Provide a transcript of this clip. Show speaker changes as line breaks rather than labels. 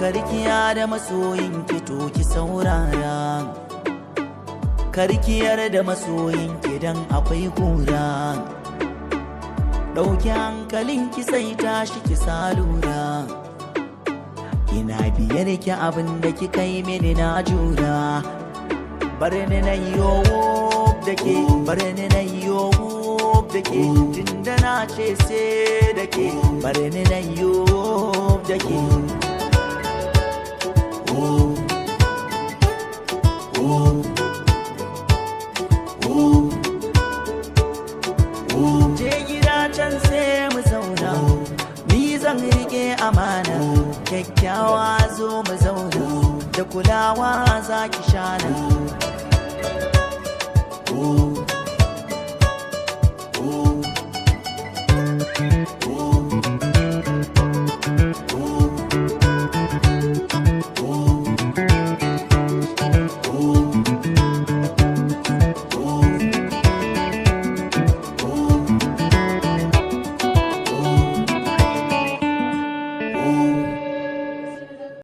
Karkiya da masoyin ki, to ki saurara. Karkiyar da masoyin ki dan akwai kura. Ɗauki hankalin ki sai tashi ki salura. Ina biyar ki, abin da kika yi mini na jura. Bar ni na yo da ke, bar ni na yo da ke, tunda na ce sai da ke, bar ni na yo da ke. Oh, oh, oh, oh. Je gida can sai mu zauna, ni zan rike amana. Kyakkyawa, zo mu zauna, da kulawa za ki shana. Oh.